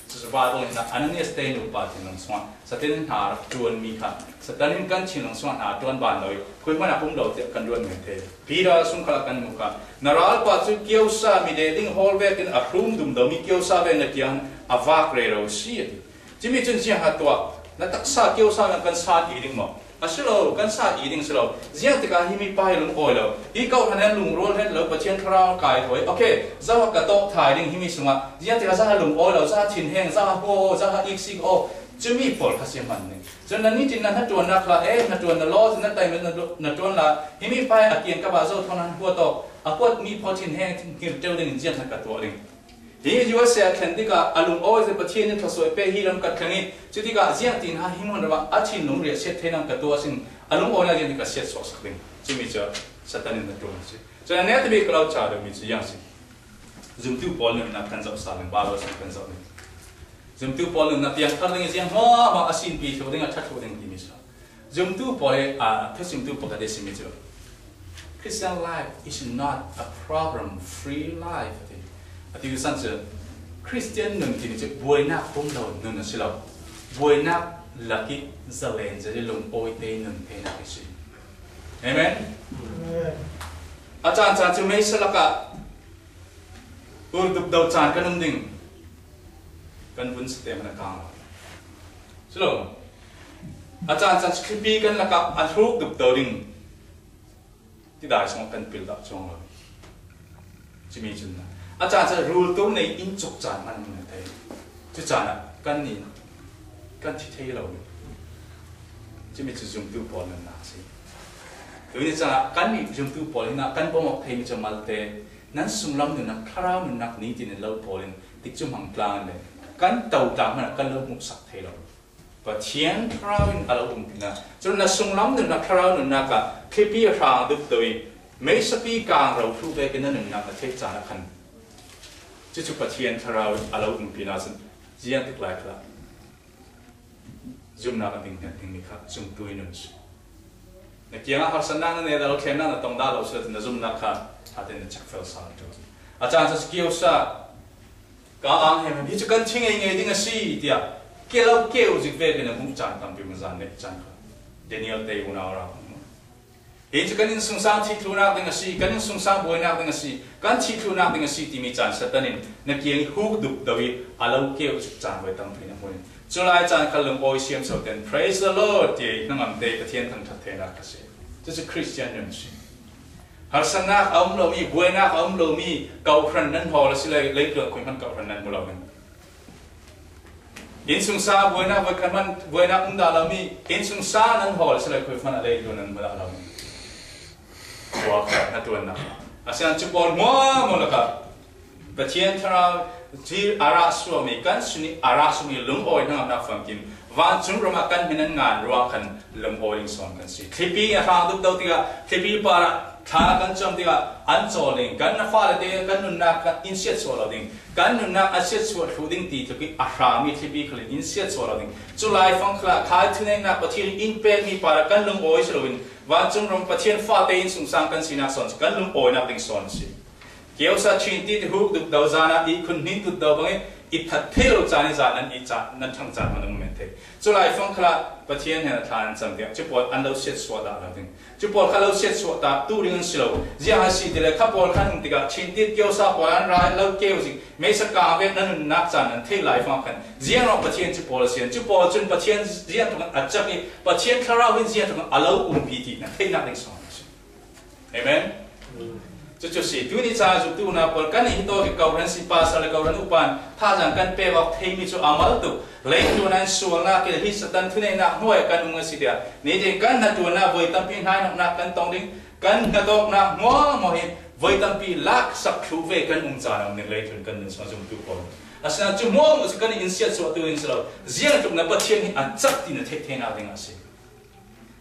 Cucu Bible in Ananias te nupa thinlung sungah Satan in hna rak ṭuanmi kha, Satan in kan thinlung sungah hna ṭuan ban lo i, khui hmanh a pum lo tiah kan ruat men thei. Peter sung khalah kan hmuh kha, na ralpa cu kiosa mi deh ding hawl vekin a hrum dum domi kiosa ve na kiang a vak rero si a ti. Cumi cun ziang a tuah, na taksa kiosa na kan san i ding maw? A si lo, kan san i ding si lo. Ziang tikah hi mipa hi lung awi lo. Hi kawhhran he lungrual hen lo, Pathian thlarau kai hoi. Okay, zoh ka tawk thai ding himi sungah. Ziang tikah zoh lung awi lo, zoh thinheng, zoh huo, zoh iksik aw. Cumi pawl kha si hman ning. Cun na nitin na hnaṭuannak hla, eh, hnaṭuan na law, na taimel na, na ṭuan la. Himi pa hi a kiang ka bah zo thawn an huat aw. A huat mi pawl thinheng, hngir ṭeu ding in ziang hna ka tuah ding. Hi U S A a thlen tikah a lungawi zia Pathian in thluasuah pe hi ram ka thleng i, cu tikah ziangtin ha hi hmun ram ah a thinlung riahsiat thei lam ka tuah sin, a lungawina ziangtin ka siat suaksak ding. Cumi cu Satan in na ṭuan a si. Cun a nek bik ka lo ca deuhmi cu ziang si. Zumtu pawl nunnak kan zoh sa ding, Bible kan zoh ding. Zumtu pawl nunnak piangthar ding i ziang hmahmah a sinpi thluh ding, a ṭha thluh ding timi si. Zumtu pawl hi, a, thusimtu pakhat hi simi chu, Christian life is not a problem-free life, a ti. A ti san chu, Christian nun ti ni chu buainak pum lo nun a si lo. Buainak lak i zalen zalen lungawi te nun theinak a si. Amen? Amen. A caan caan chu meisa lakah ur dupdo caan kan um ding. Kan vun sa te man a kang lo. Si lo. A caan caan chu thlipi kan lakah a hruk dupdo ding. Tidai sung kan pil dah chuang lo. Cimi cun a caan caan rul tur nei in cuk caan man mun thei. Cu caan ah kan ni kan thi thei lo. Cimi cu zumtu pawl nan nak si. Tuni caan ah kan ni zumtu pawl hin ah kan bawmawk thei mi cu malte nan sunglam nunnak, thlarau nunnak ni tin lo pawl in tikcu hmang tlang le kan to tlang hmanh ah kan lo hmuhsak thei lo. Pathian Thlarau in a lo umpi hna. Cun na sunglam nunnak, thlarau nunnak ah thlipi a hrang dupdo i meisapi kang ro thluh vekin na nunnak na theih caan a khan. Cucu Pathian Thlarau in a lo umpi hna cun ziang tik lai kha zumnak a ding hnen dingmi kha zumtu i nun si. Na kiangah harsatnak na neh dah lo, thlennak na tong dah lo si lo cun na zumnak kha atin na chakfel sa lo. A caan cu kio sa, ka ang hem hem, hi cu kan thi ngei ngei ding a si, tiah keu keu zik vekin a hmuh caan tampi man zan neih caan kha. Daniel te unau rau. Hi cu kan innsungsang thih thluhnak ding a si, kan innsungsang buainak ding a si, kan thih thluhnak ding a si timi caan Satan in na kiang i huk dupdo i a lo keu zik caan voi tampi na hmun. Cu lai caan kha lungawi siam so ten, "Praise the Lord," ti i hnangam te Pathian thangṭhat theinak a si. Cucu Christian nun si. Harsatnak a um lomi, buainak a um lomi, kawhhran nan hawl a si le, leitlun khui hmanh kawhhran nan hmu lo ding. Innsungsang buainak voi kan hmanh, buainak um dah lomi, innsungsang nan hawl a si le, khui hmanh a leitlun nan hmu dah lomi. Khua khat hnaṭuannak. A si an cu pawl hmuahhmuah lakah Pathian Thlarau hi a rah suakmi, kan sin i a rah suakmi lungawi hnangamnak famkim vancung ram ah kan hmin an ngan ruang khan lungawi ding sawn kan si. Thlipi a hrang dupdo tikah, thlipi parah thla kan cam tikah an cawl ding. Kan na fale te kan nunnak kan in siatsuah lo ding. Kan nunnak a siatsuah thluh ding ti tluk i a hrami thlipi khal in in siatsuah lo ding. Cu laifang khalah khai thuneihnak Pathian in pekmi parah kan lungawi si loin vancung ram Pathian fate innsungsang kan sinak sawn si, kan lungawinak ding sawn si. Kiosa Chin ti huk dupdo zan ah i khun hnin tutdo bangin i that thei lo caan i zan nan i caan nan ṭhang caan hmanh a um men thei. Cu laifang khalah Pathian hnen a thla nan cam tiah cu pawl an lo siatsuah dah lo ding. Cu pawl kha lo siatsuah dah tu ding an si lo. Ziang a si ti le kha pawl khan um tikah Chin ti kiosa pawl an ra lo keu zik. Meisa kang vek nan nunnak caan nan theih laifang khan ziang rawh Pathian cu pawl a si an. Cu pawl cun Pathian ziang tuk a cak i Pathian Thlarau hin ziang tuk a lo umpi ti nan theihnak ding sawn a si. Amen. Cucu si, tuni caan zumtu unau pawl kan i hi tawk i kawhhran si, pastor le kawhhran upa in thazaang kan pek awk theimi cu a mal tuk. Leitlun ah sualnak i hi Satan thuneihnak hnuai kan um a si tiah nitin kan hnaṭuannak voi tampi hnainawknak kan tong ding, kan hnatawknak hmuahhmuah hi voi tampi laksak thluh ve kan um caan a um ding leitlun kan nun sung zumtu pawl. Asinain cu hmuahhmuah cu kan in siatsuahtu in si lo, ziang tluk na Pathian hi a cak ti na theih theinak ding a si.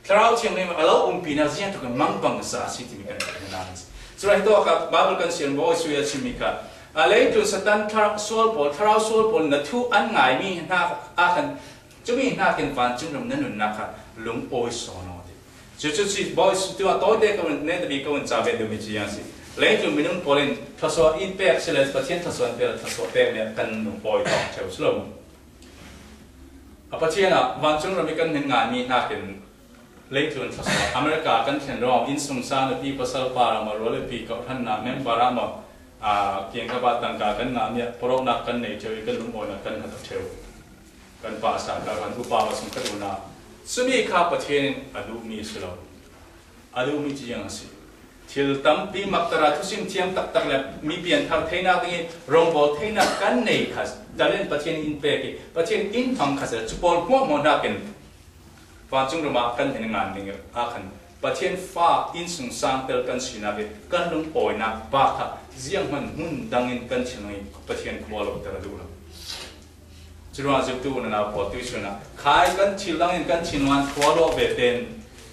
Thlarau Thianghlim a lo umpinak ziangtluk in mangbangza a si timi kan theihnak a si. Cun hi tawk ah Baibal kan sian bawi sui a chimmi kha, a leitlun Satan thlarau sual pawl, thlarau sual pawl na thu an ngaimi hna ah khan cumi hnakin vancung ram na nunnak kha lungawi sawn aw ti. Cucu si bawi sui tu a tawite ko in, ne tabi ko in ca ve duhmi ci yang si. Leitlun minung pawl in thluasuah in pek si le Pathian thluasuah in pek, thluasuah pek nih kan lungawi tawk ṭheu si lo. A Pathian ah vancung ram i kan hmin ngaimi hnakin leitlun thluasuah, America kan thlen ruang, innsungsang nupi pasal pa ram ah rual le pi kawhhrannak member ah maw, aa, kiangkap ah tangka kan ngahmi ah pawrawknak kan nei ṭheu i kan lungawinak kan hngat ṭheu. Kan pastor kha kan upa va sung kan unau. Cumi kha Pathian in a duhmi a si lo. A duhmi ci ziang a si. Thil tampi maktar ah thusim thiam taktak le mi pianthar theinak ding i rawngbawl theinak kan nei kha, talent Pathian in pek i Pathian in hmang kha seh, cu pawl hmuahhmuah hnakin vancung ram ah kan hmin ngan ding ah khan Pathian fa innsungsang tel kan sinak i kan lungawinak pa kha zianghman hmun dang in kan thil ngai Pathian khualutter a duh lo. Curuangah zumtu unau pawl tuichun ah khai kan thil dang in kan thinlung an khualuah ve tein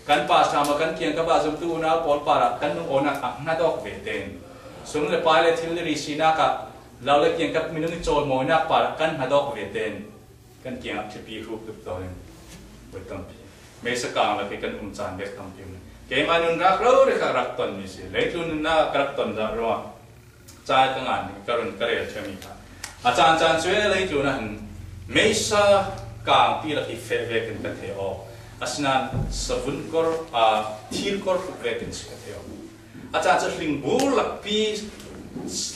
kan pastor maw kan kiangkap ah zumtu unau pawl parah kan lungawinak a hngat awk ve tein sum le pai le thil le ri sinak ah lo le kiangkap minung i cawlmawinak parah kan hngat awk ve tein kan kiangah thlipi hruk tuk tawn in voi tampi. Meisa kang lak hi kan um caan bek tampi um. Keimah nunnak rori kha rak ton mi si. Leitlun nunnak ka rak ton dah ruang. Cai ka ngan, ka run ka rel ṭhemi kha. A caan caan cu e leitlun ah hin meisa kangpi lak hi feh vekin ka thei aw. Asinain savun kor, a, thil kor khuk vekin si ka thei aw. A caan cu hling bur lakpi,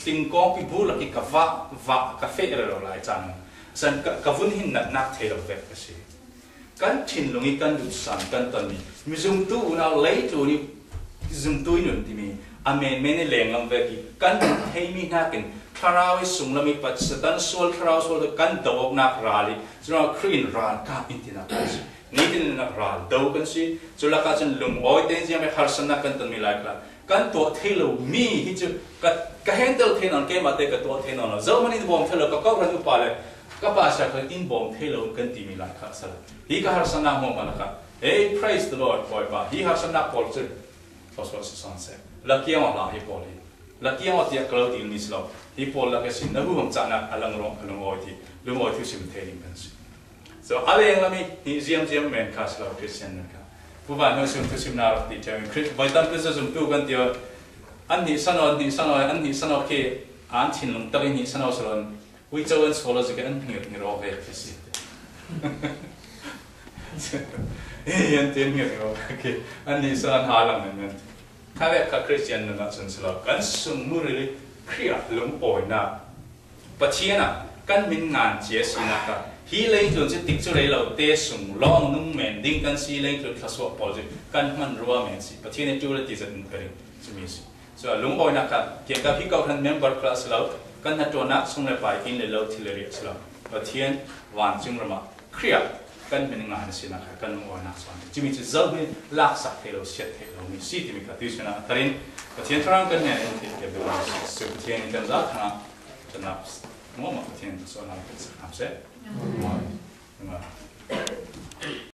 hling kawngpi bur lak hi ka vah, vah, ka feh rero lai caan. San ka, ka vun hin natnak thei lo vek ka si. Kan thinlung i kan duhsan kan tonmi, mi zumtu unau leitlun i zumtu i nun timi a menmen i lenglam vek i kan hmuh theimi hnakin thlarau i sunglam i pat Satan sual, thlarau sual kan do awknak ral i, cunah Khrih in ral kap in tinak kan si. Nitin in ral do kan si. Cu lakah cun lungawi tein ziang i harsatnak kan tonmi lai kha kan tuah thei lo mi hi cu ka, ka handle thei nawn, keimah te ka tuah thei nawn lo. Zohman in bawm thei lo, ka kawhhran upa le ka pastor kha in bawm thei lo kan timi lai kha a si lo. Hi ka harsatnak hmuahhmuah lakah, hey, praise the Lord, Bawipa. Hi harsatnak pawl cu thluasuah si sawn seh. Lakiang aw hlah hi pawl hi. Lakiang aw tiah ka lo dil mi si lo. Hi pawl lak a si, na huham cahnak a lang ruang a lungawi ti, lungawi thusim thei ding kan si. So, a lenglam i hnih ziamziam men kha si lo, Christian men kha. Pu Van Hnu sung thusimnak rak ti ṭheu in, Chris, voi tampi cu zumtu kan ti aw, an hnih san aw, an hnih san aw, an hnih san aw khi an thinlung tak i hnih san aw si lo, uico an sual aw zikah an hngirhngir aw ve khi si. Hi an ti an hngirhngir aw ve khi an hnih san an ha lang men men. Kha vek kha Christian nun ah cun si lo, kan sung muril i Khrih ah lungawinak Pathian ah kan min ngan cia sinak ah hi leitlun cu tikcu rei lo te sung lawng nung men ding kan si, leitlun thluasuah pawl cu kan hman rua men si. Pathian in tu le ti zat in pe ding cumi si. Cun a lungawinak kha kiangkap hi kawhhran member kha si lo, kan hnaṭuannak sung le pai, inn le lo, thil le riah si lo, Pathian vancung ram ah Khrih ah kan min ngan a sinak kha kan lungawinak sawn. Cumi cu zohhmanh laksak thei lo, siat thei lo mi si timi kha tuisun ah a tar in Pathian thlarau kan hnen in thil kep deuh si. Pathian in kan za thangah kan nak muahmah Pathian in suahnak kan sak hna seh.